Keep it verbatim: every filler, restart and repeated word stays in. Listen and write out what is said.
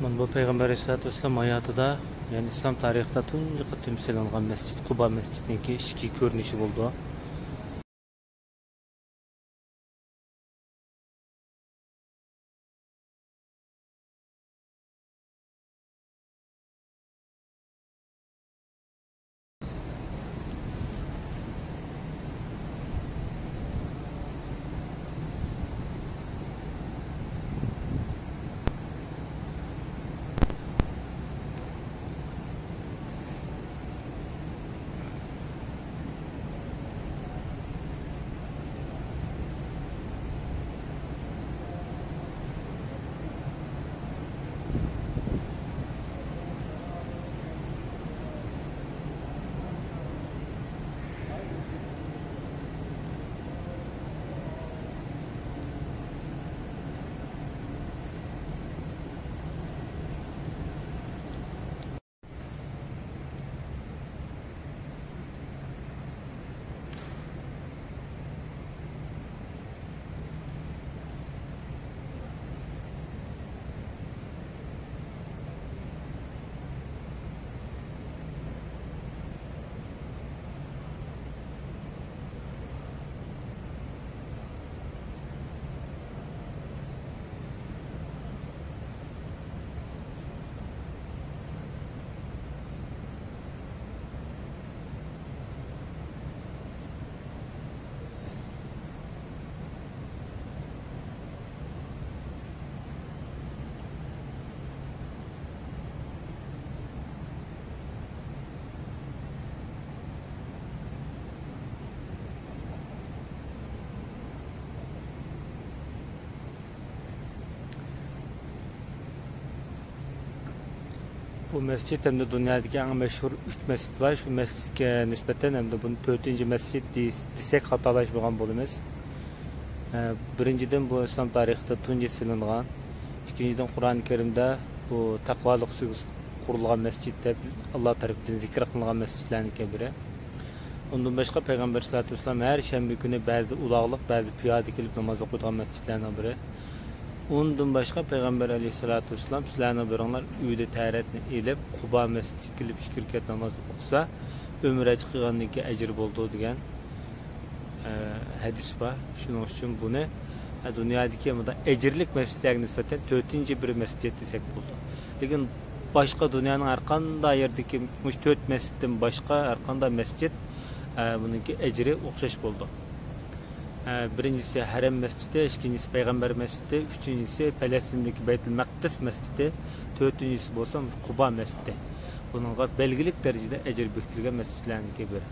مانا بۇ پەيغەمبەر ئەلەيھىسسالاتۇ ۋەسسالام ھاياتىدا، يەنى ئىسلام تارىخىدا تۇنجى قېتىم سېلىنغان مەسچىت، قۇبا مەسچىتنىڭكى ئىچكى كۆرۈنۈشى بولىدۇ. بۇ مەسچىت ھەمدە دۇنيادىكى ئەڭ مەشھۇر ئۈچ مەسچىت بار. شۇ مەسچىتكە نىسبەتەن ھەمدە بۇنى تۆتىنچى مەسچىت دېس-، دېسەك خاتالاشمىغان بولىمىز. ئە، بىرىنچىدىن، بۇ ئىسلام تارىخىدا تۇنجى سېلىنغان. ئىككىنچىدىن، قۇرئان كەرىمدە بۇ تەقۋالىق ئۈستىگە قۇرۇلغان مەسچىت دەپ ئاللا تەرىپىدىن زىكىر قىلىنغان مەسچىتلەرنىڭكى بىرى. ئۇندىن باشقا، پەيغەمبەر سەللەتۇ ۋەسسالام ھەر شەنبە كۈنى بەزىدە ئۇلاغلىق، بەزىدە پىيادە كېلىپ ناماز ئوقۇيدىغان مەسچىتلەرنىڭ بىرى. ئۇندىن باشقا، پەيغەمبەر ئەلەيھىسسالاتۇ ۋەسسالام، سىلەرنىڭ بىرىڭلار ئۆيدە تەھارەتنى ئېلىپ، قۇبا مەسچىتىگە كېلىپ ئىككى رەكەت ناماز ئوقۇسا، ئۆمرە قىلغاندىكى ئەجرى بولىدۇ، دېگەن، ئە، ھەدىس بار. شۇنىڭ ئۈچۈن بۇنى، ئە، دۇنيادىكى مۇنداق ئەجىرلىك مەسچىتلەرگە نىسبەتەن تۆتىنچى بىر مەسچىت دېسەك بولىدۇ. لېكىن باشقا دۇنيانىڭ ھەر قانداق يېرىدىكى مۇشۇ تۆت مەسچىتتىن باشقا ھەر قانداق مەسچىت، ئە، بۇنىڭكى ئەجرى ئوخشاش بولىدۇ. ئە، بىرىنچىسى ھەرەم مەسچىتى، ئىككىنچىسى پەيغەمبەر مەسچىتى، ئۈچىنچىسى پەلەستىندىكى بەيتۇل مەقدىس مەسچىتى، تۆتىنچىسى بولسا قۇبا مەسچىتى. بۇنىڭغا بەلگىلىك دەرىجىدە ئەجىر بېكىتىلگەن مەسچىتلەرنىڭكى بىرى.